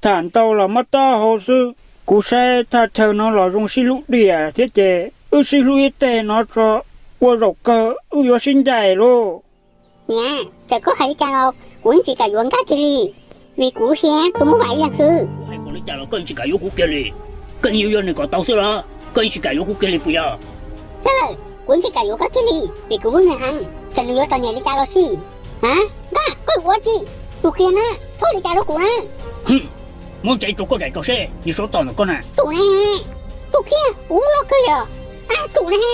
tham ntau los mob taub hau xwb. Kuv saib thaj chaw no los zoo sib hlub diam thiab ces wb sib hlub ib teg no tso, ua zaum kawg wb yuav sib ncaim lauj. Niam, txawm koj hais li cas los kuv yeej tsis kam yuav Nkaj kiag li, vim kuv lub siab twb muaj Vam ib leeg xwb. Hais li cas los koj yeej tsis kam yuav kuv kiag li. Koj yeej yuav yuav nws kom tau xwb los koj yeej tsis kam yuav kuv kiag li puas yog? Yog lawm, kuv yeej tsis kam yuav koj kiag li vim kuv hlub nws heev, txawm nws yuav txom nyem li cas los xij. A, Nkaj, koj yuav tsis, tus kiag na, txhob li cas rau kuv na. Muab ntsia rau koj daim tso seb nws sab tom ntawm koj na. Tus ne, tus kiag, kuv loj kawg yog, a, tus ne.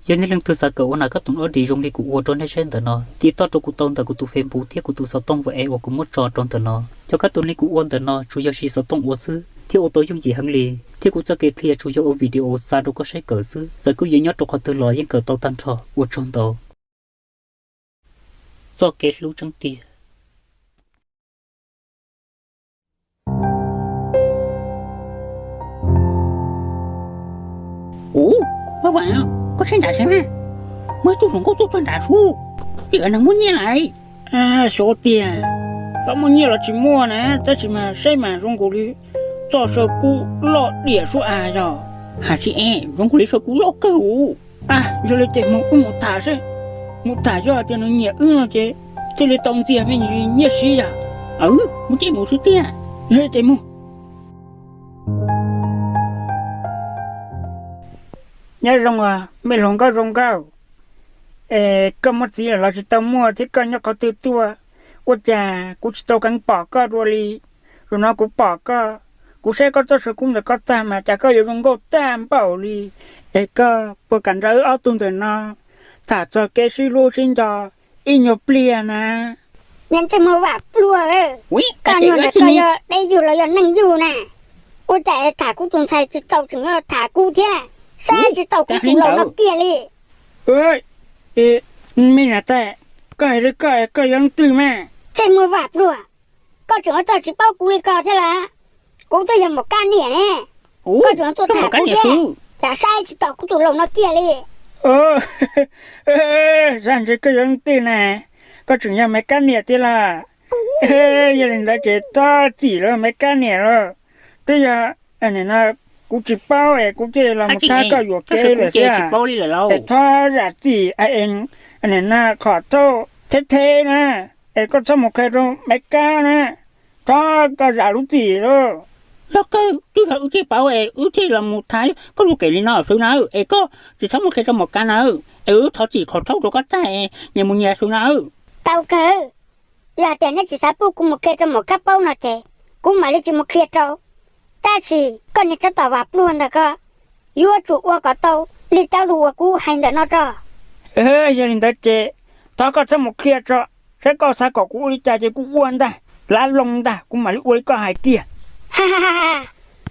Yog nej leej twg xav kawm ua nas kab toom ob dim zoo li kuv ua rau nej saib ntawm no, tiv toj rau kuv tau ntawm kuv tus Facebook thiab kuv tus xov tooj WhatsApp uas kuv muab tso rau ntawm no. Cov kab toom li kuv ua ntawm no tsuas yog siv xov tooj ua xwb thiab ua tau yooj yim heev li, thiab kuv txoj kev qhia tsuas yog ua video xa rau koj saib kawm xwb, txawm koj yuav nyob rau qhov twg los yeej kawm tau tag nrho. Ua tsaug ntau. Txoj kev hlub tseeb tiag. Ub, Maj Vam, koj saib nrad saib mas, muaj ib tug hluas nkauj tuaj txog nrad sub, twb yog neeg muaj nyiaj lawm. Xyov tiag, xyov muaj nyiaj los tsis muaj na, tab sis mas saib mas zoo nkaus li txoj saw kub loj diam sub as yog. Hais tsis es zoo nkaus li saw kub loj kawg ub. A, yog li ces mus wb mus tham seb, mus tham yog hais tias nws nyiam wb no ces thiaj li tau ntxias me ntsis nyiaj siv yom. Mus ces mus xwb tiag. Yog li ces mus. Nyob zoo os me hluas nkauj zoo nkauj, es koj muaj txiv lawm los tsis tau muaj thiab koj nyob qhov twg tuaj? Ua cas kuv tsis tau kheev pom koj dua li? Zaum no kuv pom koj, kuv saib koj txoj saw kub ntawm koj tag mas cas koj yuav zoo nkauj tag npaum li. Es koj puas kam nrog wb ob tug ntawm no tham txog kev sib hlub sib nco ib nyuag pliag na? Niag ntsej muag vam pluag, koj nyuag ntawm koj yog deb yug los yog neeg yug na? Ua cas tham kuv tus ntxhais tsis tau tseem yuav tham kub thiab, saib tsis taus kuv tus laus no kiag li. Me niam tais, koj hais li koj, koj yog leej twg mas? Ntsej muag vam pluag, koj tseem ua txuj tsis paub kuv li ko thiab los? Kuv twb yog Maum Kab niam ne, koj tseem tuaj tham kuv thiab, cas saib tsis taus kuv tus laus no kiag li. Zaj ntshe koj yog leej twg na, koj tseem yog Maiv Kab niam thiab los? Yog li ntawd ces txhob txim lawv Maiv Kab niam lawm. Twb yog nim no kuv tsis paub es kuv thiaj los mus thab koj yuam kev lawm xwb. Es txhob zam txim, nim no qhov thauj theb theb na, es koj txhob mus qhia rau Maiv Kab na, txhob koj zam lub txim lauj. Yog kawg, twb yog wb tsis paub es wb thiaj los mus thab koj lub kev li no xwb na, es koj tsis txhob mus qhia rau Maum Kab na, es wb thov txim qhov thauj rau koj tag, nyias mus nyias xwb na. Tau kawg, yog tias neb tsis xav pub kuv mus qhia rau Maum Kab paub no ces kuv mam li tsis mus qhia rau. Tab sis koj niag tsov tom vam pluag ntawm ko, yuav tsum ua kom tau li cov lus uas kuv hais ntawm no tso. Yog li ntawd ces thov koj txhob mus qhia tso, saib koj xav kom kuv ua li cas ces kuv ua ntag, lav loo ntag, kuv mam li ua li koj hais kiag.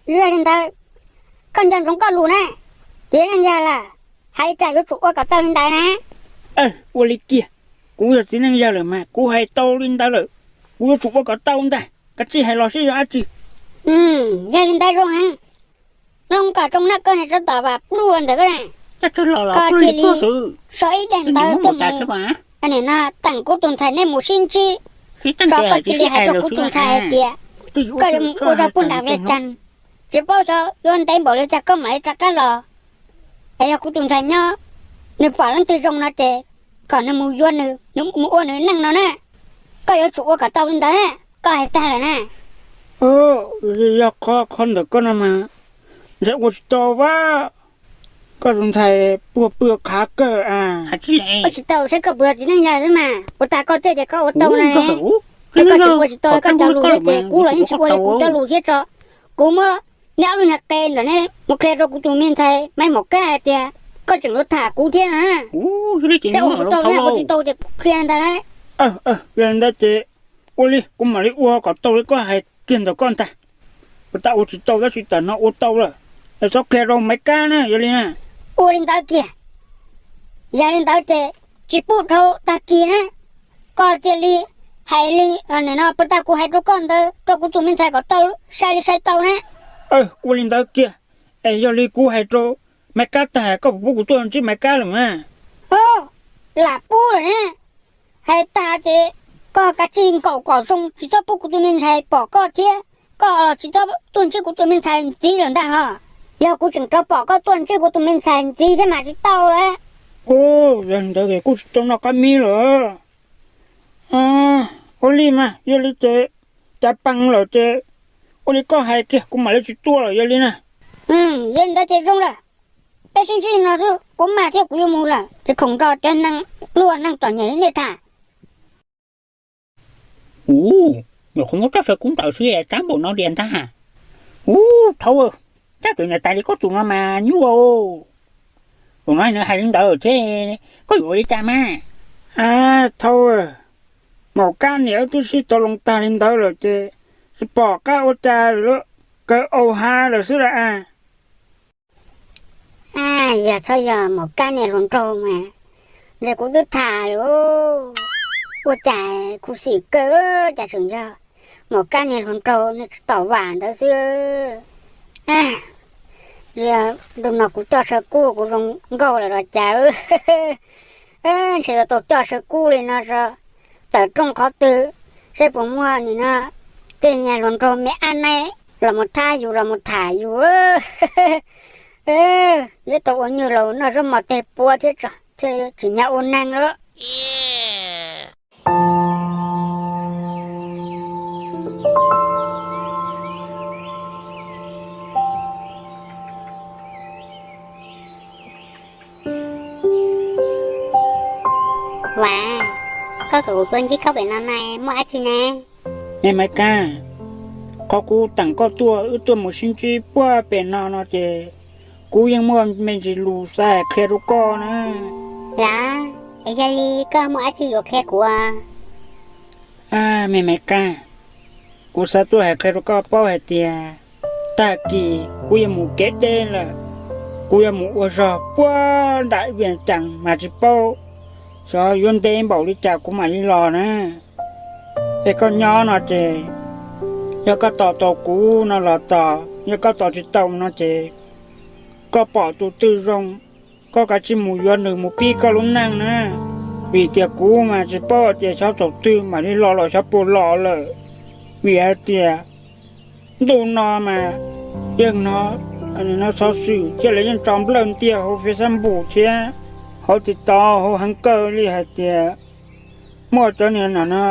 Yog li ntawd, koj nco ntsoov koj lus na, txiv neej yawg lawm, hais li cas yuav tsum ua kom tau li ntawd na. Ua li kiag, kuv yog txiv neej yawg lawm mas kuv hais tau li ntawd lawm, kuv yuav tsum ua kom tau ntag, koj tsis hais los seb yog dab tsi. Yog li ntawd zoo heev, zoo kom zoo na koj niag tsov tom vam pluag ntawm ko, koj cia li so ib daim ntawv tuaj mus teem kuv tus ntxhais nej mus sib ntsib, tso koj cia li hais rau kuv tus ntxhais hais tias koj yuav mus ua rau puag nram Vias Cas, tsis paub xyov yuav ntev npaum li cas koj mam li rov qab los. Es yog kuv tus ntxhais nyob, nws pom leej twg zoo no ces kom nws mus yuav nws, nws mus ua nws neej no na. Koj yuav tsum ua kom tau li ntawd na, koj hais tag lawm na. Yog qhov qhov ntawm koj no mas ntshe ua tsis tau vaj, koj tus ntxhais puag pw qhav kawg a. Ua tsis tau saib koj puas yog txiv neej yawg xwb mas, puas tas koj tej tias koj ua tau na. Koj tsis ua tsis tau koj cov lus thiab ces kuv los yeej tsis ua li kuv cov lus thiab tso. Kuv muab neb ob lub niag qe ntawm neb mus qhia rau kuv tus me ntxhais Maiv Maum Kab hais tias koj tseem yuav tham kuv thiab na. Saib ua puas tau, ua tsis tau ces qhia ntag. Yog li ntawd ces ua li kuv mam li ua kom tau li koj hais kiag ntawm koj ntag. Puas tas ua tsis tau tab sis tam no ua tau lawm, es txhob qhia rau Maiv Kab na yog li na. Ua li ntawd kiag. Yog li ntawd ces tsis pub dhau tag kis na, koj cia li hais li no, puas tas kuv hais rau koj ntawd rau kuv tus me ntxhais kom tau, sai li sai tau na. Ua li ntawd kiag, es yog li kuv hais rau Maiv Kab tag koj puas pub kuv tuaj ntsib Maiv Kab lawm mas? Lam pub lawm na. Hais tag ces koj kav tsij nkaum kom zoo tsis txhob pub kuv tus me ntxhais pom koj thiab koj los tsis tau tuaj ntsib kuv tus me ntxhais ntxiv lawm ntag ho. Yog kuv tseem rov pom koj tuaj ntsib kuv tus me ntxhais ntxiv thiab mas tsis tau lawm. Yog li ntawd kuj tsis tau noj qab mib lawm. Ua li mas yog li ces cas pees lawm ces ua li koj hais kiag kuv mam li tsis tuaj lawm yog li na. Yog li ntawd ces zoo lawm. Peb sib ntsib no xwb kuv maj thiab kuv yuav mus lawm ces khoom nrog cov neeg pluag neeg txom nyem nej tham. Ub, nyuam qhuav muab txoj saw kub ntawd xwb tsab npaum no diam ntag. Ub, thaub, tsab pem niam tais li koj tus no mas nyuaj. Tus no nws hais li ntawd thiab koj yuav ua li cas mas? Thaub, Maum Kab niam wb twb sib tau loo tag li ntawd lawm ces tsis pom qab ua cas lawm, kawg au ha lawm xwb las. Yog txhob yog Maum Kab niam hluas nraug mas, ntshe kuv twb tham lawm. Ua cas khuv xim kawg, cas tseem yog Maum Kab niam hluas nraug nws tsis tau vam ntawd xwb. Ntu no kuv coj saw kub kuv zoo nkauj lawm los cas. Ntshe yuav tau coj saw kub li no tawm rooj qhov twg, saib puas muaj nim no tej niag hluas nraug me ab naib los mus thab yus los mus tham yus. Yuav tau ua nyuag laus noj zaub mov teg puab thiab tso thiaj tsim nyog ua neeg lawm. Vam, koj kom kuv tuaj ntsib koj pem no na muaj dab tsi ne? Me Maiv Kab, qhov kuv teem koj tuaj wb tuaj mus sib ntsib puag pem no no ces kuv yeej muaj me ntsis lus xav hais qhia rau koj na. Lav, es yog li koj muaj dab tsi yuav qhia kuv? Me Maiv Kab, kuv xav tuaj hais qhia rau koj paub hais tias tag kis kuv yuav mus kev deb lawm, kuv yuav mus ua zog puag nram Vias Cas mas tsis paub xyov yuav ntev npaum li cas kuv mam li los na. Es koj nyob no ces yog koj tos tau kuv no los tos, yog koj tos tsis tau no ces koj pom tus twg zoo, koj kav tsij mus yuav nws mus pib koj lub neej na. Vim tias kuv mas tsis paub tias xyov thaum twg mam li los los xyov puas los lawm. Vim hais tias ntuj no mas yeej hnov, hnov xov xwm thiab lawv yeej tso nplawj ntiag hauv Facebook thiab hauv TikTok hauv heev kawg li hais tias muaj cov niag no no,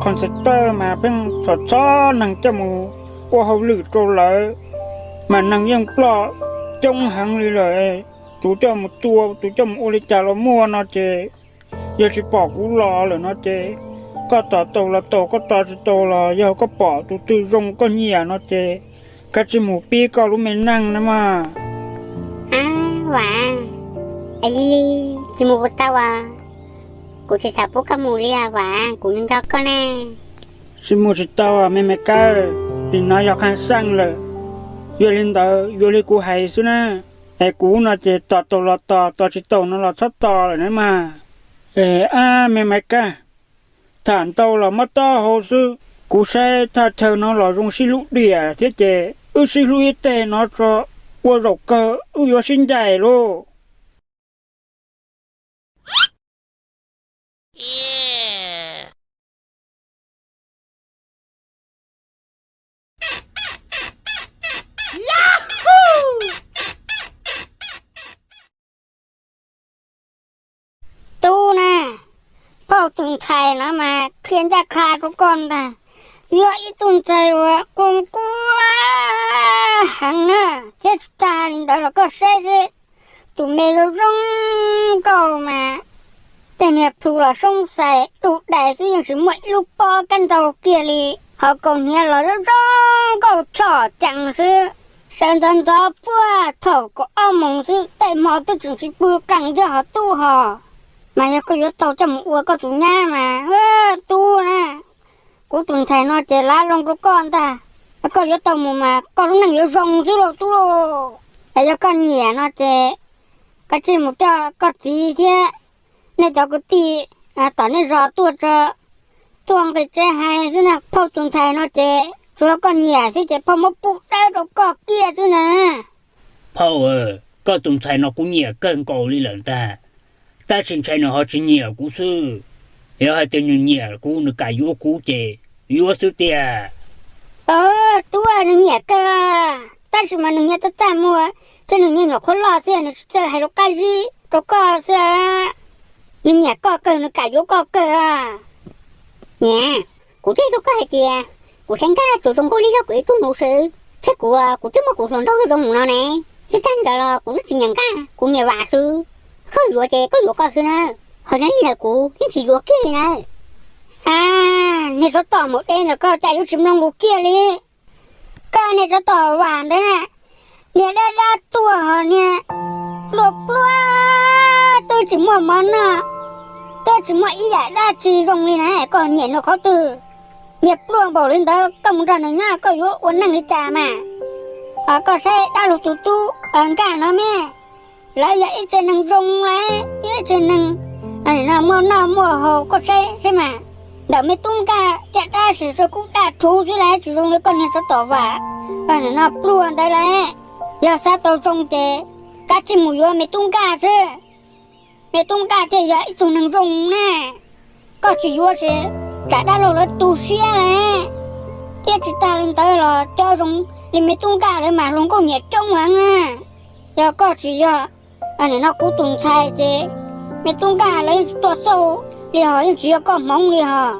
contractor mas pheej txhom txhob neeg coj mus ua hauj lwm rau lawv, mas neeg yeej ploj coob heev li lawm. Tus coj mus tua, tus coj mus ua li cas los muaj no ces yog tsis pom kuv los lawm no ces koj tos tau los tau, koj tos tsis tau los yog koj pom tus twg zoo koj nyiam no ces kav tsij mus pib koj lub me neej na mog. Ab, Vam, es li tsis mus puas tau as? Kuv tsis xav pub koj mus li as Vam, kuv nco nco koj ne. Tsis mus tsis tau me me kawg, vim no yog qee xeej lawm. Yog li ntawd yuav li kuv hais xwb na, es kuv no ces tos tau los tos, tos tsis tau no los txhob tos lawm na mas. Es ab me me kawg, tham ntau los mob taub hau xwb. Kuv saib thaj chaw no los zoo sib hlub diam thiab ces wb sib hlub ib teg no tso, ua zaum kawg wb yuav sib ncaim lauj. Tub na, phauj tus ntxhais no mas qhia ncaj qha rau koj ntag. Yog ib tug ntxhais uas quaj quaj heev na, thiab tsis tag li ntawd los koj saib seb, tus me zoo zoo nkauj mas tej niag plhu los soob xais dub dais xwb yeej tsis muaj ib lub pob kab ntsaug kiag li. Ho kaus hniav los zoo zoo nkauj choj cees xwb. Sawv ntxov ntxov puag thaum kaum ob moos xwb tej hmo twb tseem tsis pw qees thiab ho tub ho. Mas yog koj yuav tau coj mus ua koj tus nyab mas tub na, kuv tus ntxhais no ces lav loo rau koj ntag. Koj yuav tau mus mas koj lub neej yuav zoo xwb lauj tub lauj. Es yog koj nyiam no ces koj tsij mus coj koj txiv thiab nej cov kwv tij tom nej zos tuaj tso, tuaj nqis tsev hais xwb na. Phauj tus ntxhais no ces tsuav koj nyiam xwb ces phauj muab pub dawb rau koj kiag xwb na. Phauj, koj tus ntxhais no kuv nyiam kawg nkaus li lawm ntag, tab sis ntshai nws ho tsis nyiam kuv xwb. Yog hais tias nws nyiam kuv nws kam yuav kuv ces yuav xwb tiag. Tub, nws nyiam kawg, tab sis mas nws nyiam txaj txaj muag thiab nws nyiam nyuam qhuav loj xwb, nws tsis txawj hais lus qab zib rau koj xwb. Nws nyiam koj kawg, nws kam yuav koj kawg. Niam, kuv twb hais rau koj hais tias kuv saib Nkaj tsuas zoo nkauj li yog kuv ib tug nus xwb, thiab kuv, kuv twb muab kuv hluas nraug zoo mus no ne, tsis tag ntawd los kuv twb tsis nyiam Nkaj, kuv nyiam Vam xwb. Koj yuav ces koj yuav koj xwb na, ho nyob li ntawd kuv yeej tsis yuav kiag li na. A, niag tsov tom maum dej ntawm koj cas yuav tsis mloog lus kiag li. Koj niag tsov tom Vam ntawd na, niag dab dab tuag ho niag pluag pluag, twb tsis muaj mov noj, twb tsis muaj ib yam dab tsi zoo li na, koj nyiam nws qhov twg? Niag pluag npaum li ntawd koj mus nrog nws nyob koj yuav ua neej li cas mas? Koj saib dab laug tus tub Nkaj no me, lawv yog ib tsev neeg zoo lawm, ib tsev neeg muaj noj muaj haus, koj saib saib mas, ntawm me tub Nkaj caj dab sim xwb kub daj rhuv xwb lawm tsis zoo li koj niag tsov tom Vam no pluag ntawd lawm. Yog xav tau zoo ces kav tsij mus yuav me tub Nkaj xwb. Me tub Nkaj thiaj yog ib tug neeg zoo na. Koj tsis yuav ces tsam dab laug lawv tu siab lawm, thiab tsis tag li ntawd los cov zoo li me tub Nkaj lawv mas hluas nkauj nyiam coob heev na. Yog koj tsis yog nim no kuv tus ntxhais ces me tub Nkaj lawv yeej tsis tuaj xauj li hos, yeej tsis yog koj hmoov li hos.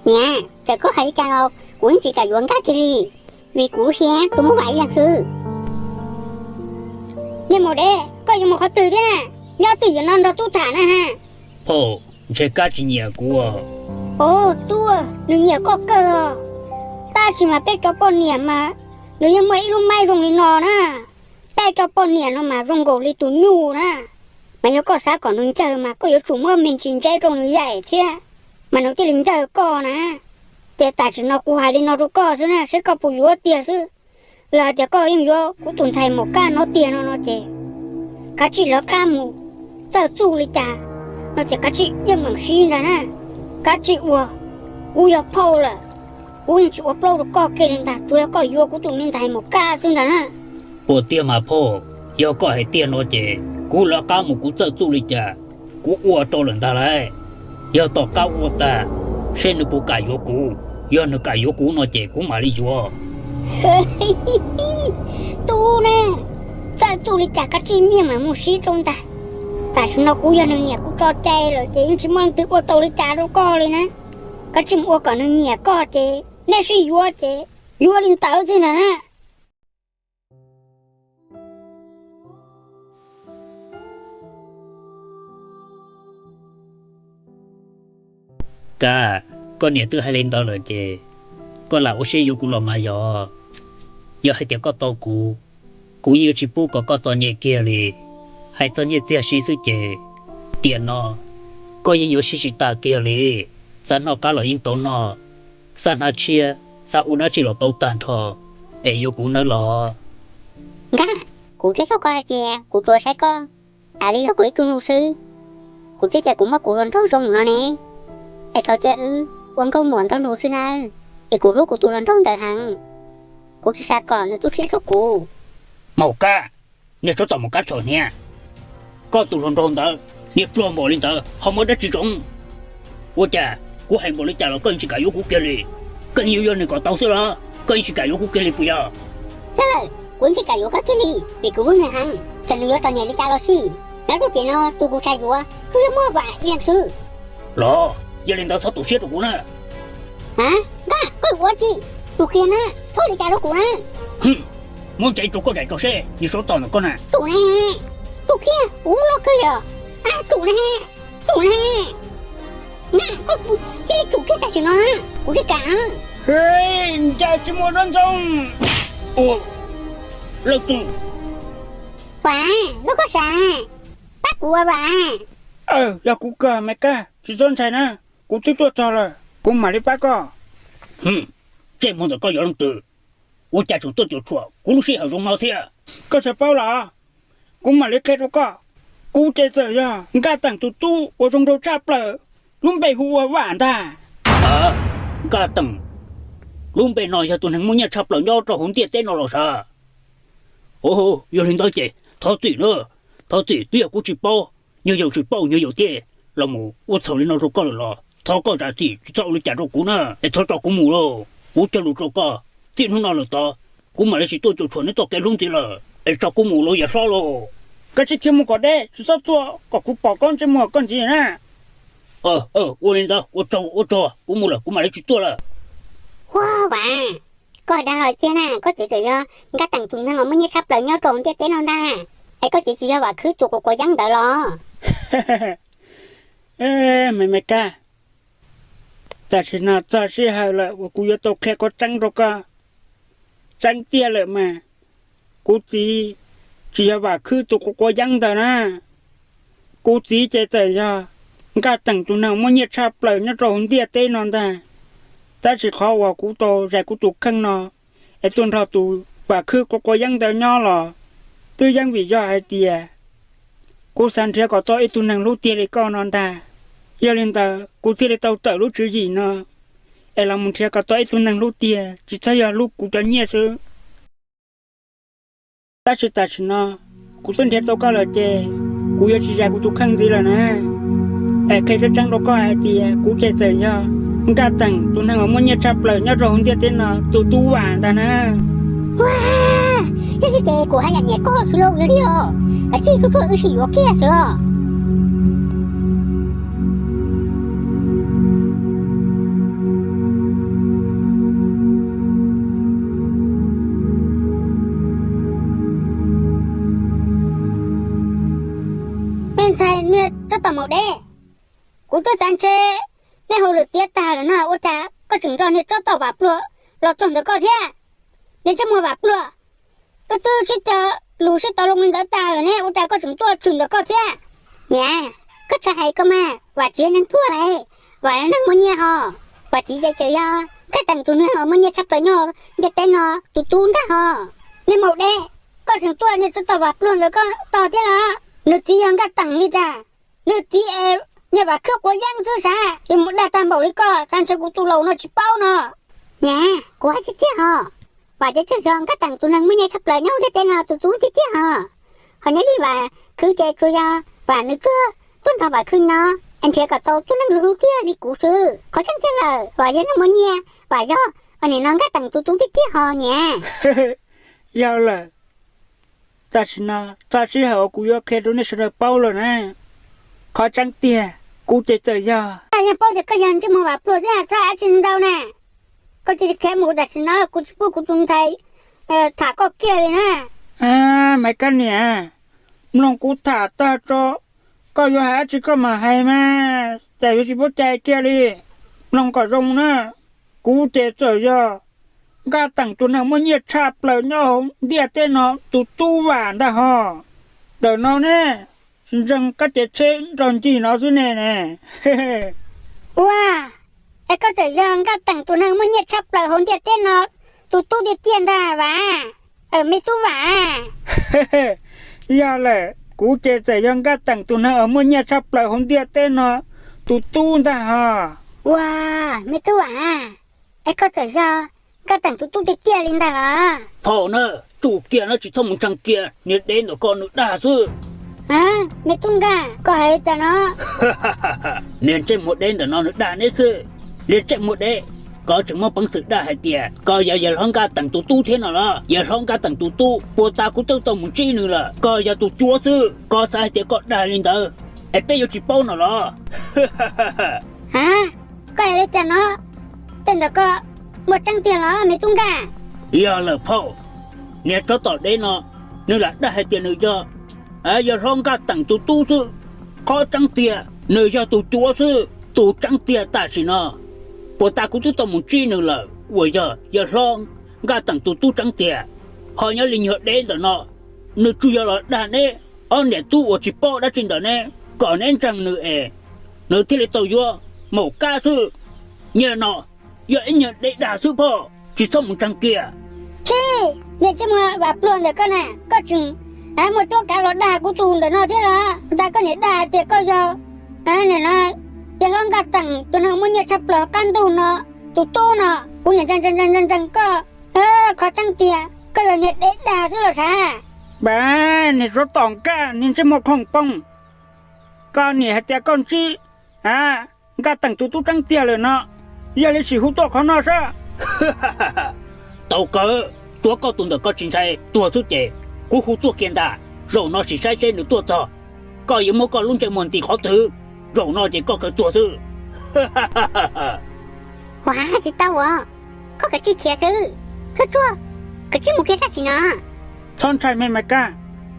Niam, txawm koj hais li cas los kuv yeej tsis kam yuav Nkaj kiag li, vim kuv lub siab tus muaj Vam ib leeg xwb. Niag maum dev, koj yuav mus qhov twg thiab na? Nyob twj ywm no nrog tub tham na ha. Phauj, ntshe Kab tsis nyiam kuv. Ov, tub, nws nyiam koj kawg os. Tab sis mas peb cov poj niam mas nws yeej muaj ib lub maib zoo li no na. Peb cov poj niam no mas zoo nkaus li tus nyuj na. Mas yog koj xav kom nws ncawg mas koj yuav tsum muab me ntsis ntseb rau nws yaim thiab, mas nws thiaj li ncawg koj na. Ces tam sim no kuv hais li no rau koj xwb na, seb koj puas yuav tiag xwb. Yog hais tias koj yeej yuav kuv tus ntxhais Maum Kab no tiag no no ces kav tsij lawv qab mus, txawj txuj li cas no ces kav tsij yeej meem siv ntag na. Kav tsij ua, kuv yog phauj lawm, kuv yeej tsis ua plaub rau koj kiag li ntag, tsuas yog koj yuav kuv tus me ntxhais Maum Kab xwb ntag na. Ua tiag mas phauj, yog koj hais tiag no ces kuv lawv qab mus kuv txawj txuj li cas kuv ua rau lawm ntag lauj. Yog tom qab ua tag, seb nws puas kam yuav kuv, yog nws kam yuav kuv no ces kuv mam li yuav. Tub na, txawj txuj li cas kav tsij niaj mam mus siv rau ntag. Tam sim no kuv yog nws niam kuv tso cai lawm ces yeej tsis muaj leej twg ua tau li cas rau koj li na. Kav tsij mus ua kom nws nyiam koj ces nej sib yuav ces yuav li ntawd xwb ntag na. Kab, koj niam twb hais li ntawd lawm ces koj lam ua siab yuav kuv los mas yog. Yog hais tias koj tau kuv, kuv yeej yuav tsis pub kom koj txom nyem kiag li. Hais txog nyiaj txiag siv xwb ces tiam no koj yeej yuav siv tsis tas kiag li. Xav noj qab los yeej tau noj, xav hnav tshiab, xav ua dab tsi los tau tag nrho, es yuav kuv nawb los. Nkaj, kuv twb tau koj hais tias kuv tsuas saib koj tas li yog kuv ib tug nus xwb. Kuv twb tias kuv muab kuv hluas nraug zoo no ne, es thaum cia wb ua nkauj muam nrog nws xwb na, es kuv hlub kuv tus hluas nraug ntawd heev. Kuv tsis xav kom nws tu siab rau kuv. Maum Kab, niag tsov tom Maum Kab txhaum hniav, koj tus hluas nraug ntawd niag pluag npaum li ntawd ho muaj dab tsi zoo? Ua cas kuv hais npaum li cas los koj yeej tsis kam yuav kuv kiag li? Koj yeej yuav yuav nws kom tau xwb los koj yeej tsis kam yuav kuv kiag li puas yog? Yog lawm, kuv yeej tsis kam yuav koj kiag li vim kuv hlub nws heev. Txawm nws yuav txom nyem li cas los xij, nyob rau tiam no tus kuv xav yuav tsuas yog muaj Vam ib leeg xwb. Los yog li ntawd txhob tu siab rau kuv na. A, Nkaj, koj yuav tsis tsum kiag na, txhob li cas rau kuv na. Hwm, muab ntsev rau koj zais tso seb niag tsov tom ntawm koj na. Tsum ne, tsum kiag, kuv loj kawg yog. A, tsum ne, tsum ne. Nkaj, koj cia li tsum kiag tam sim no na, kuv tsis kam na. Hwm, ncaj tsis muaj dab ntxoog. Ua, leej twg? Vam, yog koj sav, pab kuv ua Vam. Yog kuv kawg me Kab, tsis txhob ntshai na, kuv twb tuaj txog lawm, kuv mam li pab koj. Hwm, ntsej muag ntawm koj yog leej twg? Ua cas tseem tuaj cuam tshuam kuv lub sij hawm zoo no thiab? Koj xav paub los? Kuv mam li qhia rau koj. Kuv ces txawm yog Nkaj Teem tus tub uas zoo nraug tshaj plaws, lub npe hu ua Vam ntag. Nkaj Teem, lub npe no yog tus neeg muaj nyiaj tshaj plaws nyob rau hauv ntiaj teb no los sav? Yog li ntawd ces thov txim na, thov txim, twb yog kuv tsis paub, nyuag yaus tsis paub nyuag yaus thiaj los mus ua txhaum li no rau koj lawm los thov koj zam txim, tsis txhob ua li cas rau kuv na, es thov tso kuv mus lauj. Kuv cog lus rau koj, Txij hnub no lawm tod, kuv mam li tsis tuaj cuam tshuam neb txoj kev hlub ntxiv lawm, es tso kuv mus lauj yawg hlob lauj. Koj sib khi mus kom deb, tsis txhob tuaj kom kuv pom koj ntsej muag koj ntxiv na. Ua li ntawd, ua tsaug ua tsaug, kuv mus lawm, kuv mam li tsis tuaj lawm. Ua, Vam, koj dag los tiag na, koj txiv txawm yog Nkaj Teem tus neeg uas muaj nyiaj tshaj plaws nyob rau hauv ntiaj teb no ntag, es koj txiv tsis yog Vam Khwb tus quav quav yeeb ntawd los? Me me Kab, tam sim no txog sij hawm lawm uas kuv yuav tau qhia qhov tseeb rau koj. Tseeb tiag lawm mas, kuv txiv tsis yog Vam Khwb tus quav quav yeeb ntawd na. Kuv txiv ces txawm yog Nkaj Teem tus neeg muaj nyiaj tshaj plaws nyob rau hauv ntiaj teb no ntag. Tab sis qhov uas kuv tau zais kuv tus kheej no es tuaj nrog tus Vam Khwb quav quav yeeb ntawd nyob los twb yeej vim yog hais tias kuv xav nrhiav kom tau ib tug neeg hlub tiag li koj no ntag. Yog li ntawd kuv thiaj li tau tawm lub tswv yim no es los mus nrhiav kom tau ib tug neeg hlub tiag, tsis txhob yog hlub kuv cov nyiaj xwb. Tab sis tam sim no kuv twb nrhiav tau koj lawm ces kuv yuav tsis zais kuv tus kheej ntxiv lawm na. Es qhia tseeb tseeb rau koj hais tias kuv ces txawm yog Nkaj Teem tus neeg uas muaj nyiaj tshaj plaws nyob rau hauv ntiaj teb no tus tub Vam ntag na. Ua, yog li ces kuv haj yam nyiam koj xwb lauj, yog li os, kav tsij tsuag tsuag wb sim yuav kiag xwb os. Me ntxhais, nej rov tom mus deb. Kuv twb xav ntshe nej hu lwm tiav tag lawm no, ua cas koj tseem nrog niag tsov tom Vam Pluag los txog ntawm koj thiab? Niag ntsej muag Vam Pluag, koj twb sib cog lus sib tau loo li ntawd tag lawm ne, ua cas koj tseem tuaj tshwm ntawm koj thiab? Niam, koj tsis hais koj mas, Vam tsis yog neeg pluag lauj, Vam yog neeg muaj nyiaj hos. Vam txiv ces txawm yog Nkaj Teem tus neeg uas muaj nyiaj tshaj plaws nyob ntiaj teb no tus tub ntag hos. Niag maum deb, koj tseem tuaj niag tsov tom Vam Pluag ntawm koj tog thiab los? Nws txiv yog Nkaj Teem li cas? Nws txiv es niag Vam Khwb quav yeeb xwb sav, es mus dag tag npaum li koj, xav ntshe kuv tus laus no tsis paub no. Niam, kuv hais tiag tiag hos, Vam ces txawm yog Nkaj Teem tus neeg muaj nyiaj tshaj plaws nyob ntiaj teb no tus tub tiag tiag hos. Ho nyob li Vam Khwb ces tsuas yog Vam nws tuaj, tuaj nrog Vam Khwb nyob es nrhiav kom tau tub neeg hlub tiag li kuv xwb. Qhov tseeb tiag lawm Vam yog neeg muaj nyiaj, Vam yog, nim no Nkaj Teem tus tub tiag tiag hos niam. Yog lawm, tam sim no txog sij hawm uas kuv yuav qhia rau nej sawv daws paub lawm na. Qhov tseeb tiag, kuv ces txawm yog, yog paub tias koj yog ntsej muag Vam Pluag thiab txhob dab tsi ntau na. Koj cia li khiav mus tam sim no, kuv tsis pub kuv tus ntxhais tham koj kiag li na. Maiv Kab niam, mloog kuv tham tag tso, koj yuav hais dab tsi koj mam hais mas, cas yuav tsis paub cai kiag li. Mloog kom zoo na, kuv ces txawm yog Nkaj Teem tus neeg muaj nyiaj tshaj plaws nyob hauv ntiaj teb no tus tub Vam ntag hos. Ntawm no ne, ntseeg kab ces tsheb nrog ncig no xwb ne ne. Ua, es koj txawm yog Nkaj Teem tus neeg muaj nyiaj tshaj plaws hauv ntiaj teb no tus tub tiag tiag ntag Vam, me tub Vam. Yog lawm, kuv ces txawm yog Nkaj Teem tus neeg uas muaj nyiaj tshaj plaws hauv ntiaj teb no tus tub ntag hos. Ua, me tub Vam, es koj txawm yog Nkaj Teem tus tub tiag tiag li ntag los? Phauj na, tsum kiag no tsis txhob mus ntseeg kiag, niag deb ntawm koj nws dag xwb. Me tub Nkaj, koj hais li cas no? Niag ntsej muag deb ntawm no nws dag neb xwb. Niag ntsej muag deb, koj tseem muaj peev xwm dag hais tias koj yog yawg hlob Nkaj Teem tus tub thiab no los? Yawg hlob Nkaj Teem tus tub puag ta kuv twb tau mus ntsib nws lawm, koj yog tus cuav xwb, koj xav hais tias koj dag li ntawd es peb yuav tsis paub no los? Ha, koj hais li cas no? Tej ntawd koj muaj tseeb tiag los me tub Nkaj? Yog lawm phauj, niag tsov tom deb no nws lam dag hais tias nws yog, yawg hlob Nkaj Teem tus tub xwb. Qhov tseeb tiag nws yog tus cuav xwb. Tus tseeb tiag tam sim no puag ta kuv twb tau mus ntsib nws lawm uas yog yawg hlob Nkaj Teem tus tub tseeb tiag. Ho nyob li nyuag deb ntawm no, nws tsuas yog los dag neb ob niam tub uas tsis paub dab tsi ntawm neb kom neb ntseeg nws es nws thiaj li tau yuav maum kab xwb. Nyiaj no yog ib nyuag deb dag xwb phauj, tsis txhob mus ntseeg kiag. Chij, niag ntsej muag Vam Pluag ntawm koj na, koj tseem muaj cuab kav los dag kuv tus ntawm no thiab los? Ntag koj niam dag tias koj yog, nim no yawg hlob Nkaj Teem tus neeg muaj nyiaj tshaj plaws qab ntuj no tus tub no, kuv niam ntseeg ntseeg ntseeg koj. Qhov tseeb tiag koj yog niag deb dag xwb los sav. Npab, niag tsov tom Nkaj, niag ntsej muag khoom poob, koj niam hais tias koj ntsib Nkaj Teem tus tub tseeb tiag lawm no, yog li sim hu tuaj qhov no saib. Tau kawg, tsuav koj tus ntawm ko tsis ntshai tuag xwb ces kuv hu tuaj kiag ntag. Zaum no sim saib seb nws tuaj txog, koj yuav muab koj lub ntsej muag nti qhov twg, zaum no ces koj kawg tuag xwb. Ua tsis tau as, koj kav tsij khiav xwb. Tsuag tsuag, kav tsij mus kiag tab sis no. Txhob ntshai me Maiv Kab,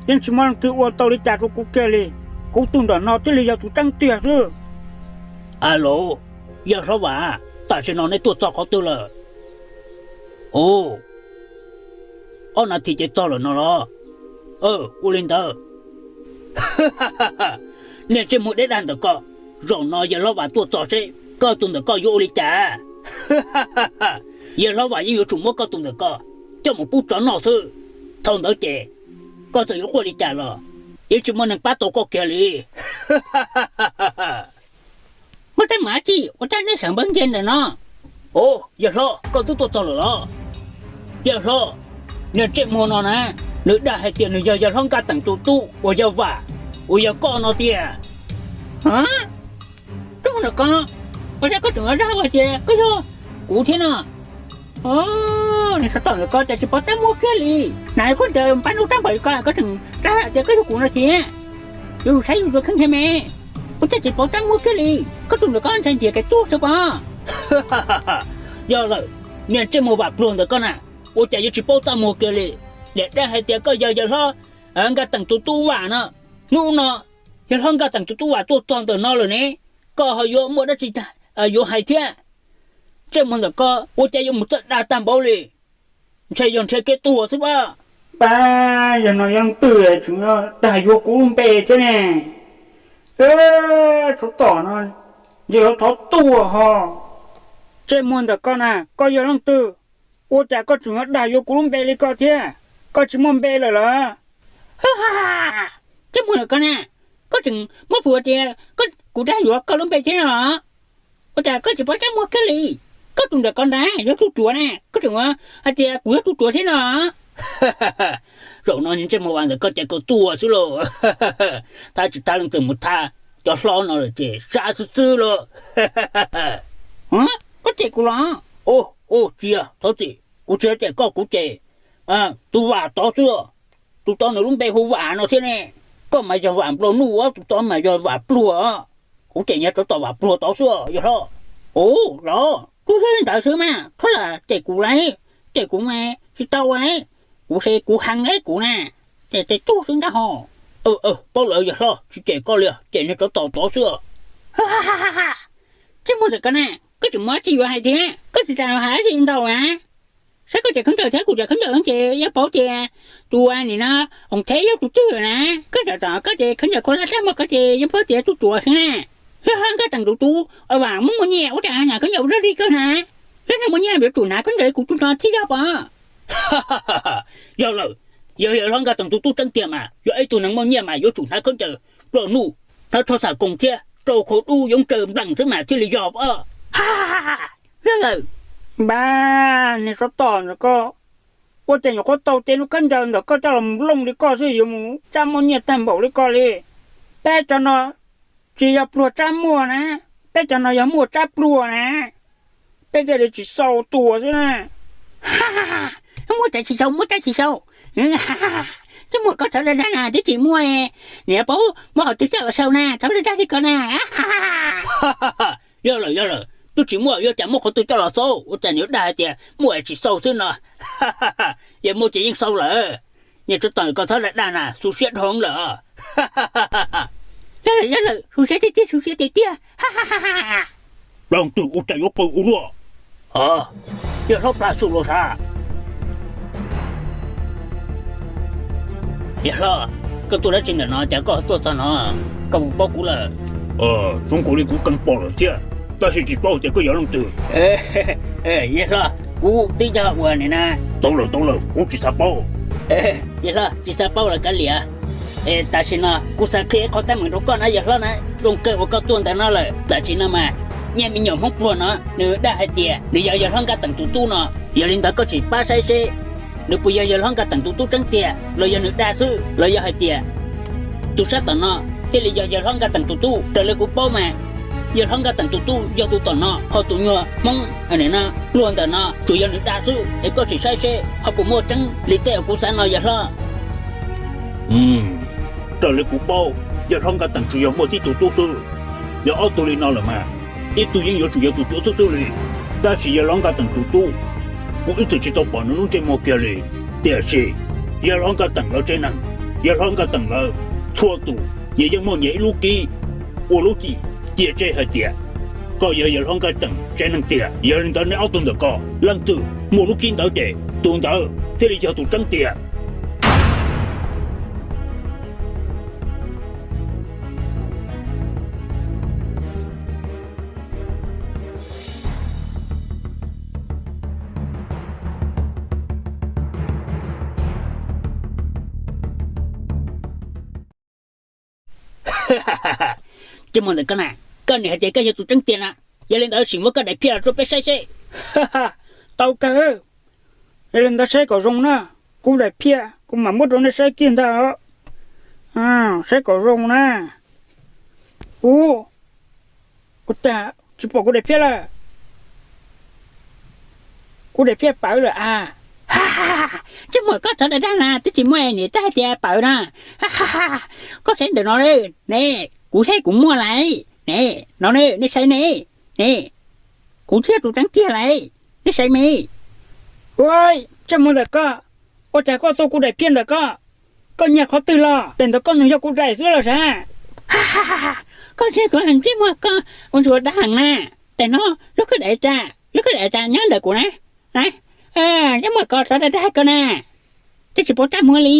yeej tsis muaj leej twg ua tau li cas rau kuv kiag li. Kuv tus ntawm no thiaj li yog tus tseeb tiag xwb. Aws, yawg hlob Vam, tam sim no neb tuaj txog qhov twg lawm? Ua, ob nas this ces txog lawm no los? Ua li ntawd. Niag ntsej muag deb dag ntawm ko, zaum no yawg hlob Vam tuaj txog seb koj tus ntawm ko yuav ua li cas. Yawg hlob Vam yeej yuav tsum muab koj tus ntawm ko coj mus pub tsov noj xwb. Thaum ntawd ces koj txawm yuav quaj li cas los yeej tsis muaj neeg pab tau koj kiag li. Muaj teeb meem dab tsi ua rau nej sawv npawg nce ntawm no? Ua, yawg hlob, koj twb tuaj txog lawm los? Yawg hlob, niag ntsej muag no na, nws dag hais tias nws yog yawg hlob Nkaj Teem tus tub uas yog Vam, uas yog koj no tiag. Ntsej muag ntawm ko, ua cas koj tseem dag hais tias koj yog kuv thiab no? Niag tsov tom ntawm ko cas tsis pov rab muag kiag li. Hnav khaub ncaws pab nub rab npaum li ko koj tseem dag hais tias koj yog kuv no thiab. Yuav tsum saib yus tus kheej thiab me. Ua cas tsis pov rab muag kiag li, koj tus ntawm ko ntshai ntiav kev tuag xwb pob. Yog lawm, niag ntsej muag Vam pluag ntawm koj na, ua cas yuav tsis paub rab muag kiag li. Niag dag hais tias koj yog yawg hlob Nkaj Teem tus tub Vam no. Hnub no yawg hlob Nkaj Teem tus tub Vam tuaj txog ntawm no lawm ne, koj ho yuav muaj dab tsi yuav hais thiab? Ntsej muag ntawm ko ua cas yuav mus txawj dag tag npaum li, ntshe yog nrhiav kev tuag xwb pob. Pab yog no yog leej twg tseem dag yuav kuv lub npe thiab ne? Tsov tom no, ntshe yuav thov tuag ho. Ntsej muag ntawm ko na, koj yog leej twg? Ua cas koj tseem yuav dag yuav kuv lub npe li ko thiab? Koj tsis muaj npe lawm los? Ntsej muag ntawm ko na, koj tseem muab phuam tias kuv dag yuav koj lub npe thiab no los? Ua cas koj tsis pov rab muag kiag li? Koj tus ntawm ko ntag yog tub ruam na, koj tseem ua hais tias kuv yog tub ruam thiab no. Zaum no ntsej muag Vam ntawm koj ces kawg tuag xwb lauj. Thab tsis thab leej twg mus thab cov hlob no lawm ces sab xwb xwb lauj. Koj cem kuv los? Ua, tsis yog, thov txim, kuv tsis yog cem koj, kuv cem tus Vam tod xwb. Tus tod nws lub npe hu Vam no thiab ne. Koj mas yog Vam nplua nuj, tus tod mas yog Vam pluag. Kuv cem niag tsov tom Vam pluag tod xwb yawg hlob. Ua los, tsuas yog li ntawd xwb mas, txhob lam cem kuv lauj, cem kuv mas tsis tau lauj, kuv ces kuv heev lauj kuv na, ces ces tuag xwb ntag ho. Paub lawm yawg hlob, tsis cem koj li, cem niag tsov tom tod xwb. Ntsej muag ntawm ko na, koj tseem muaj dab tsi yuav hais thiab? Koj tsis tas hais dab tsi ntau na. Saib koj cov khaub ncaws thiab kuv cov khaub ncaws ces yeej paub tias tus nim no Hoom Theb yog tus twg na. Koj cov tom koj ces khaub ncaws khuam laj tag npaum ko ces yeej paub tias tus ruam xwb na. Yog hlob Nkaj Teem tus tub Vam muaj muaj nyiaj ua cas hnav khaub ncaws ua luaj li koj na. Yog neeg muaj nyiaj yuav tsum hnav khaub ncaws li kuv tus no thiaj yog pob. Yog lawm, yog yawg hlob Nkaj Teem tus tub tseeb tiag mas yog ib tug neeg muaj nyiaj mas yuav tsum hnav khaub ncaws ploj nuj, hnav tsho xam koos thiab rau khau dub yoov tsaws nplees xwb mas thiaj li yog pob. Yog lawm. Npab, niag tsov tom ntawm ko, ua cas nyuam qhuav tau tej lub khaub ncaws ntawm koj coj los mus looj li koj xwb yuav mus tsab muaj nyiaj tag npaum li koj li. Peb cov no tsis yog pluag tsab muaj na, peb cov no yog muaj tsab pluag na. Peb thiaj li tsis xau tua xwb na. Muaj tsab tsis xau, muaj tsab tsis xau. Twb muaj koj txhob dag dag na, twb tsis muaj, niam paub muab qhov twg coj los xau na, txhob dag dag li ko na. Yog lawm, yog lawm, twb tsis muaj yuav cas muab qhov twg coj los xau, ua cas niam dag hais tias muaj es tsis xau xwb no. Yog muaj ces yeej xau lawm. Niag tsov tom ko txhob dag dag na, xu siab dhau lawm. Yog lawm, yog lawm, xu siab tiag tiag, xu siab tiag tiag. Leej twg ua cas yuav qw ua luaj? Yog hlob Plag Xu los sav? Yog hlob, koj tuaj dab tsi ntawm no cas koj tuaj txog no? Koj puas paub kuv lawm? Zoo nkaus li kuv kheev pom lawm thiab, tab sis tsis paub tias koj yog leej twg. Yog hlob, kuv twb yog uas nim na. Tau lawm, tau lawm, kuv tsis xav paub. Yog hlob, tsis xav paub los kav liam. Tam sim no kuv xav qhia ib qho teeb meem rau koj na yog hlob na. Zoo kawg uas koj tuaj ntawm no lawm. Tam sim no mas, niag me nyuam Hmoob pluag no nws dag hais tias nws yog yawg hlob Nkaj Teem tus tub no. Yog li ntawd koj sim pab saib seb nws puas yog yawg hlob Nkaj Teem tus tub tseeb tiag los yog nws dag xwb, los yog hais tias tus sab tom no thiaj li yog yawg hlob Nkaj Teem tus tub. Raws li kuv paub mas, Yawg hlob Nkaj Teem tus tub yog tus tom no, ho tus nyuag Hmoob no pluag ntawm no tsuas yog nws dag xwb, es koj sim saib seb ho puas muaj tseeb li tej uas kuv xav no yawg hlob. Raws li kuv paub, yawg hlob Nkaj Teem tsuas yog muaj tib tug tub xwb. Yog ob tug li no lawm mas, ib tug yeej yuav tsum yog tus cuav xwb xwb li. Tab sis yawg hlob Nkaj Teem tus tub, kuv ib txwm tsis tau pom nws lub ntsej muag kiag li. Tiam sis yawg hlob Nkaj Teem lawv tsev neeg, yawg hlob Nkaj Teem lawv txhua tus nyias yeej muaj nyias ib lub kib ua lub cim cia tseg hais tias koj yog yawg hlob Nkaj Teem tsev neeg tiag. Yog li ntawd nej ob tug ntawm ko leej twg muaj lub kib ntawd ces tus ntawd thiaj li yog tus tseeb tiag. Ntsej muag ntawm koj na, koj niam hais tias koj yog tus tseeb tiag na, yog li ntawd sim muab koj daim phiaj los rau peb saib seb. Tau kawg, yog li ntawd saib kom zoo na, kuv daim phiaj kuv mam muab rau nej saib kiag ntag. Saib kom zoo na. Ub, ua cas tsis pom kuv daim phiaj lawm? Kuv daim phiaj pawv lawm a. Ntsej muag koj txhob dag dag na, twb tsis muaj niam tab hais tias pawv na. Koj saib ntawm no ne, kuv saib kuv muaj lawm ne, no ne, nej saib ne, ne, kuv thiaj tus tseeb tiag lawm, nej saib me. Ua, ntsej muag ntawm koj, ua cas koj tuav kuv daim phiaj ntawm koj? Koj nyiag qhov twg los? Daim ntawd koj nug yog kuv daim xwb los sav? Koj ntsej muag koj ua ntsuag dag heev na. Tam no lub koj daim cas, lub koj daim cas nyob ntawm kuv na. Ntsej muag koj txhob dag dag koj na, twb tsis paub rab muag li.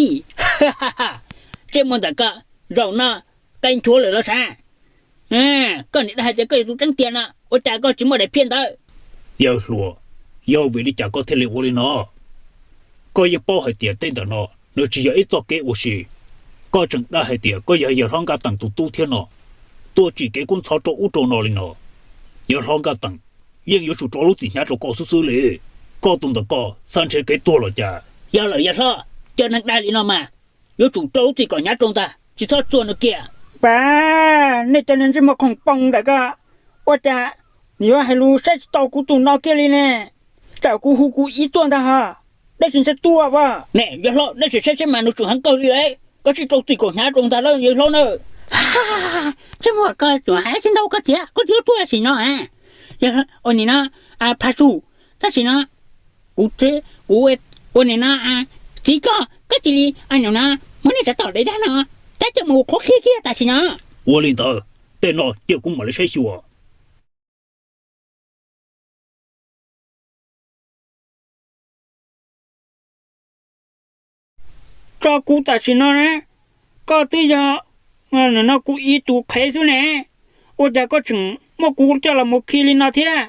Ntsej muag ntawm koj, zaum no qe nchuav lawm los sav? Koj niam dag hais tias koj yog tus tseeb tiag no, ua cas koj tsis muaj daim phiaj ntawd? Yawg hluas, yog vim li cas koj thiaj li ua li no? Koj yeej paub hais tias tej ntawm no nws tsis yog ib txoj kev ua si. Koj tseem dag hais tias koj yog yawg hlob Nkaj Teem tus tub thiab no, tuaj tsim kev kub ntxhov rau ub rau no li no. Yawg hlob Nkaj Teem yeej yuav tsum tso lub txim hnyav rau koj xwb xwb li. Koj tus ntawm koj xav nrhiav kev tuag los cas? Yog lawm yawg hlob, cov neeg dag li no mas yuav tsum rau lub txim kom hnyav rau ntag, tsis txhob txuag nws kiag. Pas, nej cov niag ntsej muag khoom poo ntawm ko, ua cas nws yuav hais lus saib tsis taus kuv tus no kiag li ne? Tsam kuv hu kuv ib tuaj ntag ho, dab tsis ntshai tuag as. Ne yawg hlob, dab tsis saib seb mas nws tseem heev kawg li lawm, koj tsij rau txim kom hnyav rau ntag lauj yawg hlob na. Ntsej muag koj tseem hais tsis ntau koj thiab, koj twb tuaj sim no a. Ua nim no, Phav Su, tab sis no kuv, kuv ua nim no, txiv koj, koj cia li no muab nej tsov tom daim dag no coj mus qhuab qhia kiag tam sim no. Ua li ntawd, tej no cia kuv mam li saib xyuas. Tso kuv tam sim no na, koj twb yog no kuv ib tug qhev xwb ne, ua cas koj tseem muab kuv coj los mus khi li no thiab?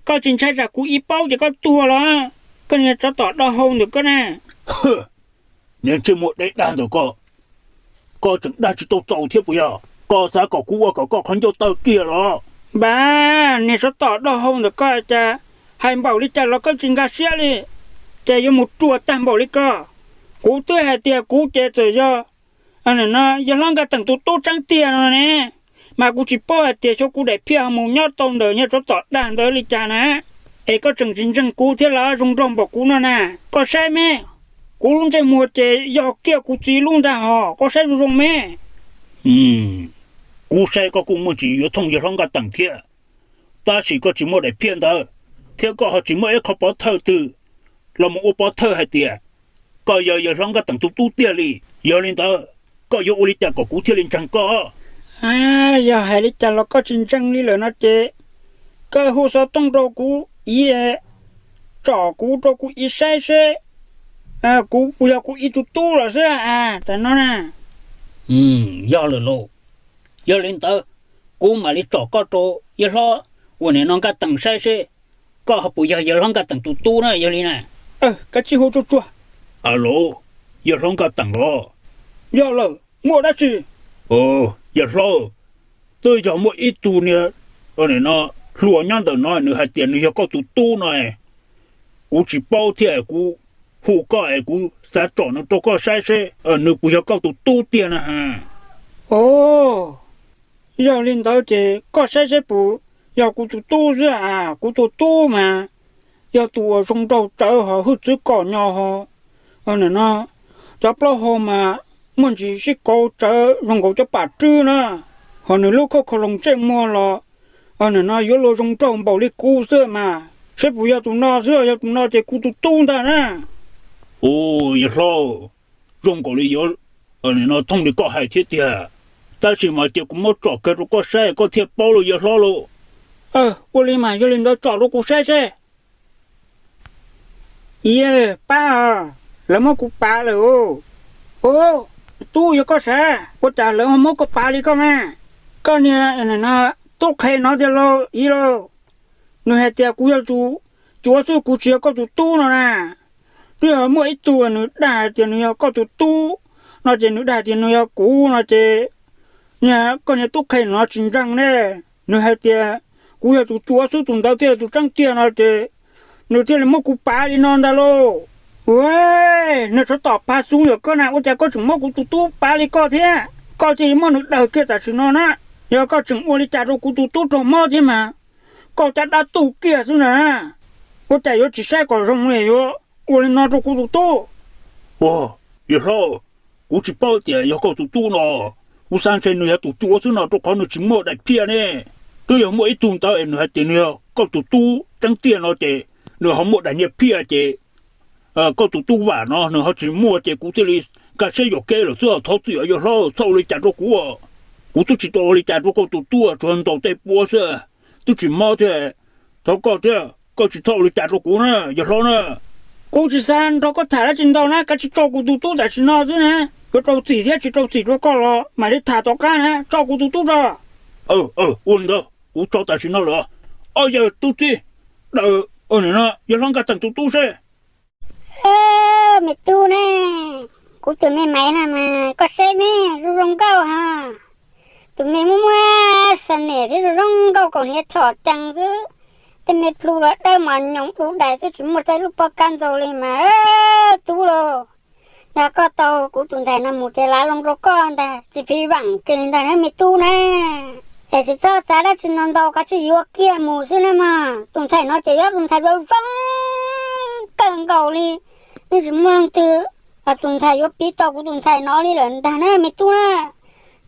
Koj tsis ntshai tsam kuv ib paub ces koj tuag los? Koj niag tsov tom do hau ntawm koj na. Niag ntsej muag deb dag ntawm koj, koj tseem dag tsis tau txaus thiab puas yog? Koj xav kom kuv ua kom koj qhov ncauj tawg kiag los? Npab, niag tsov tom do hau ntawm koj, cas hais npaum li cas los koj tsis nkag siab li, ces yuav mus ruam tag npaum li ko. Kuv twb hais tias kuv ces txawm yog no yawg hlob Nkaj Teem tus tub tseeb tiag no ne, mas kuv tsis paub hais tias xyov kuv daim phiaj ho mus nyob tau ntawm niag tsov tom dag ntawd li cas na. Es koj tseem tsis ntseeg kuv thiab los? Zoo nraug npaum kuv no na, koj saib me, kuv lub ntsej muag ces yog kiag kuv txiv lub ntag hos, koj saib zoo zoo me. Kuv saib koj kuj muaj ntsis yuav thooj yawg hlob Nkaj Teem thiab, tab sis koj tsis muaj daim phiaj ntawd, thiab koj ho tsis muaj ib qho pov thawj twg los mus ua pov thawj hais tias koj yog yawg hlob Nkaj Teem tus tub tiag li. Yog li ntawd, koj yuav ua li cas kom kuv thiaj li ntseeg koj? Yog hais li cas los koj tsis ntseeg li lawm no ces koj hu xov tooj rau kuv iv, tsom kuv rau kuv iv saib seb kuv puas yog kuv iv tus tub los xwb a, tam no na. Yog lawm lauj, yog li ntawd kuv mam li tsom koj rau yawg hlob uas nim no Nkaj Teem saib seb koj ho puas yog yawg hlob Nkaj Teem tus tub na, yog li na. Koj tsij hu tsuag tsuag. Alo, yawg hlob Nkaj Teem los? Yog lawm, muaj dab tsi? Yawg hlob, twb yog muaj ib tug niag, nim no, hluas nyob ntawm no nws hais tias nws yog koj tus tub no. Kuv tsis paub thiab kuv hu koj es kuv xav tsom nws rau koj saib seb nws puas yog koj tus tub tiag na ha. Os, Yog li ntawd ces koj saib seb puas yog kuv tus tub xwb as, kuv tus tub mas yog tus uas zoo nraug tsawv ho hwj txwv kom nyo ho. Nim no cov plaub hau mas muaj ntsis sib kauv tsawv zoo nkaus cov pam rwb na, ho nws lub khauj khau loos ntsej muag los nim no yuav luag zoo nraug npaum li kuv xwb mas. Saib puas yog tus no xwb, yog tus no ces kuv tus tub ntag na. Ua, yawg hlob, zoo nkaus li yuav no thooj li koj hais thiab tiag, tab sis mas cia kuv muab tsom kiag rau koj saib koj thiaj paub lauj yawg hlob lauj. Ua li mas yog li ntawd tsom rau kuv saib seb. Yawg pab, lawv muab kuv pav lawm os. Ua, tub yog koj sav, ua cas lawv ho muab koj pav li koj mas? Koj niag tub qhe no tiag lauj yawg lauj. Nws hais tias kuv yog tus cuav xwb, kuv tsis yog koj tus tub no na. Twb yog muaj ib tug nws dag hais tias nws yog koj tus tub no ces nws dag tias nws yog kuv no ces, koj niag tub qhe no tsis ntseeg ne. Nws hais tias kuv yog tus cuav xwb, tus ntawd thiaj yog tus tseeb tiag no ces nws thiaj li muab kuv pav li no ntag lauj. Ua, niag tsov tom pab xub yog koj na, ua cas koj tseem muab kuv tus tub pav li koj thiab? Koj cia li muab nws daws kiag tam sim no na. Yog koj tseem ua li cas rau kuv tus tub raug mob thiab mas koj caj dab tuj kiag xwb na. Ua cas yuav tsis saib kom zoo li yuav ua li no rau kuv tus tub? Ua, yawg hlob, kuv tsis paub tias yog koj tus tub no. Kuv xav ntshe nws yog tus cuav xwb no rau qhov nws tsis muaj daim phiaj ne. Twb yog muaj ib tug ntawd es nws hais tias nws yog koj tus tub tseeb tiag no ces nws ho muaj daim nyiaj phiaj ces koj tus tub vam no nws ho tsis muaj ces kuv thiaj li nkag siab yuam kev lawm xwb. Thov txim os yawg hlob, txhob ua li cas rau kuv. Kuv twb tsis tau ua li cas rau koj tus tub, tsuas ntaus tej puav xwb, twb tsis mob thiab. Thov koj thiab, koj tsis txhob ua li cas rau kuv na yawg hlob na. Kuv tsis xav nrog koj tham dab tsi ntau na, kav tsij tso kuv tus tub tam sim no xwb na. Yuav rau txim thiab tsis rau txim rau koj los mam li tham tom qab na, tso kuv tus tub tso. Ua li ntawd kuv tso tam sim no lawm. Ob yawg tub txib, daws yawg hlob Nkaj Teem tus tub seb. Me tub ne, kuv tus me maiv no mas koj saib me, zoo zoo nkauj ha. Tus me muaj muaj xa niam thiab zoo zoo nkauj, kaus hniav tshom cees xwb. Tej me plhu los dawb mos nyoos du dais xwb, tsis muaj tej lub pob kab ntxaug li mas. Tub lauj, yog koj tau kuv tus ntxhais no mus ces lav loo rau koj ntag, tsis phiv vam kiag li ntag na me tub na. Es tsis txhob xav dab tsi no ntau, kav tsij yuav kiag mus xwb na mog. Tus ntxhais no ces yog tus ntxhais zoo zoo kawg nkaus li, yeej tsis muaj leej twg tus ntxhais yuav piv tau kuv tus ntxhais no li lawm ntag na me tub na.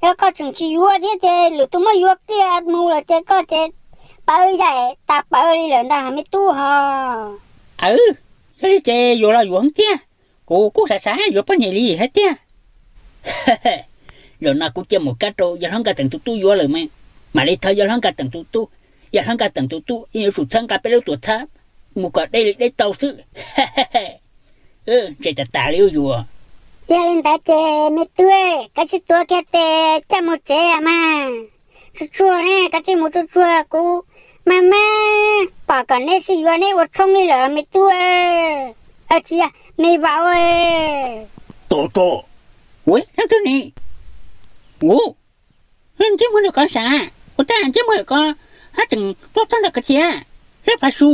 Yog koj tseem tsis yuav thiab ces lwm tus muab yuav kiag mus lawm ces koj ces pawv yaim tas pawv li lawm ntag me tub ho. Aw, yog li ces yuav los yuav heev tiag, kuv kuj xav xav yuav poj niam li hais tiag. Zaum no kuv cia mus kab rau yawg hlob Nkaj Teem tus tub yuav lawm mas, mam li thov yawg hlob Nkaj Teem tus tub. Yawg hlob Nkaj Teem tus tub yeej yuav tsum txhawb nqa peb lub tuam txhab mus kom deb li deb tau xwb. Ntshe tas tas li yuav. Yog li ntawd ces me tub, kav tsij tuav kiag tes coj mus tsev mas. Tsuag tsuag ne, kav tsij mus tsuag tsuag, kuv maj maj pom kom neb sib yuav neb ua tshoob li lawm me tub. Tsis yog me vauv. Tos tso. Ua, leej twg ne? Ua, ntsej muag ntawm ko sav, ua cas ntsej muag ntawm ko hab tseem tuaj txog ntawm ko thiab? Lab Phav Su,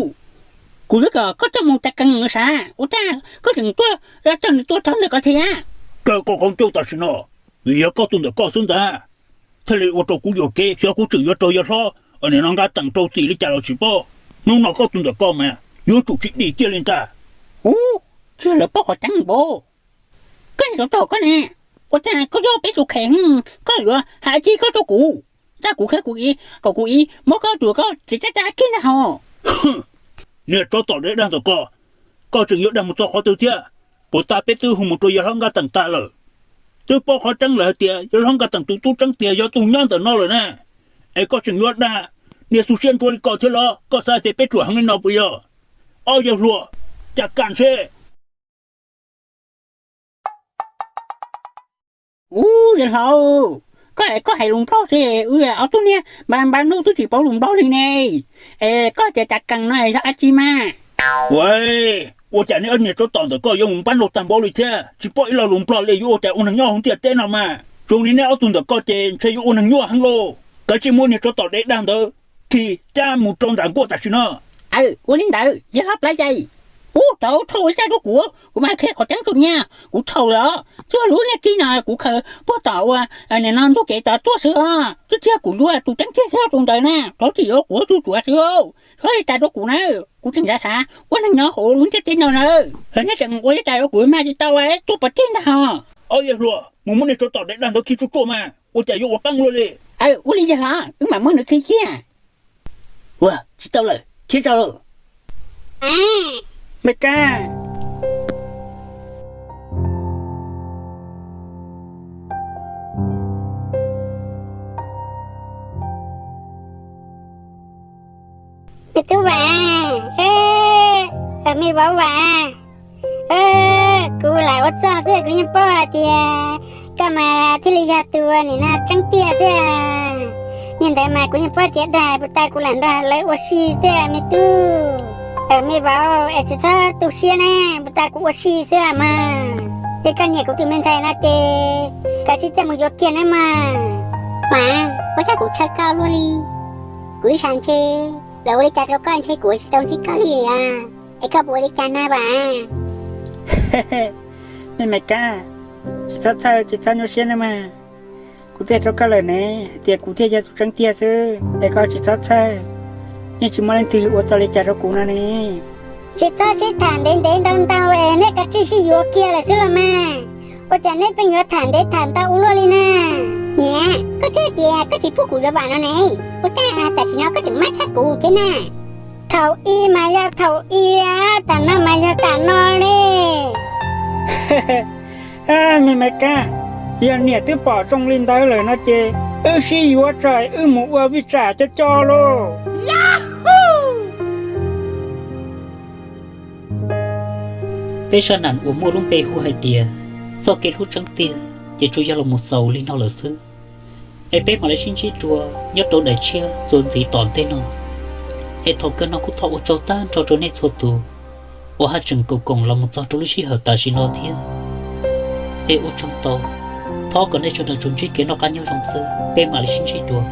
kuv xav kom koj coj mus tas kees sav, ua cas koj tseem tuaj, coj nws tuaj txog ntawm ko thiab? Kawg koj qaub ncaug tam sim no, vim yog koj tus ntawm koj xwb ntag, thiaj li ua rau kuv yuam kev, xyov kuv tseem yuav raug yawg hlob nim no Nkaj Teem rau txim li cas los tsis paub. Hnub no koj tus ntawm koj mas yuav tsum tsis dim kiag li ntag. Ub, tsis yog lawv paub qhov tseeb npaum. Koj niag xov tooj koj ne, ua cas koj yuav peb tus kheej, koj yuav hais dab tsi koj rau kuv? Tab kuv qhia kuv, kom kuv muab koj tus koj txiv caj caj kiag ntag hos. Niag tsov tom dev dag ntawm koj, koj tseem yuav dag mus txog qhov twg thiab? Puas tas peb twb hu mus rau yawg hlob Nkaj Teem tas lawm. Twb paub qhov tseeb lawm hais tias yawg hlob Nkaj Teem tus tub tseeb tiag yog tus nyob ntawm no lawm na. Es koj tseem yuav dag niag xu siab ntsuab li koj thiab los? Koj xav tias peb ruam heev li no puas yog? Ob yawg hluas, cas kam seb. Ub, yawg hlob, koj, koj hais lus Nplog xwb, wb ob tug niag npab npab nug twb tsis paub lus Nplog li ne. Es koj tias cas kees no yog dab tsi mas? Ua, ua cas neb ob niag tsov tom ntawm koj yuav mus npab nug tag npaum li thiab, tsis paub ib lo lus Nplog li, yuav ua cas ua neeg nyob hauv ntiaj teb no mas? Zoo li neb ob tug ntawm koj ces ntshe yuav ua neeg nyuaj heev lauj. Kav tsij muab niag tsov tom dev dag ntawd khi cab mus rau nram nkuaj tam sim no. Aw, ua li ntawd yawg hlob Plav Yais. Ub, tau thaum ua cas rau kuv, kuv mam qhia qhov tseeb rau nyaj, kuv thaum lawm os. Txog lub niag kis no kuv khaws puag tom ua nim no ntuj kev tod tuaj xwb os, twb tsis yog kuv dua tus tseeb tiag thiab tus ntawd na, tov tsis yuav kuv tus tsuav xwb. Txhob li cas rau kuv na, kuv tseem xav xav ua neeg nyob hauv lub ntiaj teb no na. Nej tseem ua li cas rau kuv mas tsis tau tuaj pov tseg ntag hos. Ob yawg hluas, mus muab niag tsov tom daim dag ntawd khi tsuj tsuaj mas, ua cas yuav ua qeeb luaj li. Ua li yog los wb mam muab nws khi kiag. Ua tsis tau lawm, khiav tso lawm. Me Kab, me tub Vam, me vauv Vam, kuv lam ua txog xwb kuv yeej paub hais tias koj mas thiaj li yog tus nim no tseeb tiag xwb. Niag ntawd mas kuv yeej paub tias dag, puas tas kuv lam nrog lawv ua si xwb me tub. Me vauv, es tsis txhob tu siab na, puas tas kuv ua si xwb mas. Es koj nyiam kuv tus me ntxhais no ces koj sib coj mus yuav kiag nawb mas. Mas ua cas kuv chaw koj luaj li, kuv ib sab ntshe lawv ua li cas rau koj ntshe kuv tsis tau ntsib koj li a, es koj puas ua li cas na Vam? Me me Kab, tsis txhob txhawj, tsis txhob nyuaj siab nawb mas. Kuv twb hais rau koj lawm ne hais tias kuv thiaj yog tus tseeb tiag xwb, es koj tsis txhob txhawj. Yeej tsis muaj leej twg ua tau li cas rau kuv no ne. Tsis txhob sib tham ntev ntev ntau ntau es nej kav tsij sib yuav kiag lawm xwb los mas. Ua cas neb pheej yuav tham ntev tham ntau ua luaj li na? Niam, koj twb tias koj tsis pub kuv yuav Vam no ne, ua cas tam sim no koj tseem mab thab kuv thiab na? Thaum ub mas yog thaum ub, tam no mas yog tam no li. Me me Kab, yog niam twb pom zoo li ntawd lawm no ces wb sib yuav tso wb mus ua vij tsam cov coj lauj. Peb sab nam uas muaj lub npe hu hais tias txoj kev hlub tseeb tiag ces tsuas yog los mus xaus li no lawm xwb. Es peb mam li sib ntsib dua nyob rau daim tshiab txuas ntxiv tom ntej no. Es thaum kawg no kuj thov ua tsaug tag nrho rau nej txhua tus uas haj tseem koom koom los mus txog rau lub sij hawm tam sim no thiab. Es ua tsaug ntau, thov kom nej sawv daws tsuas ntsib kev noj qab nyob zoo xwb, peb mam li sib ntsib dua.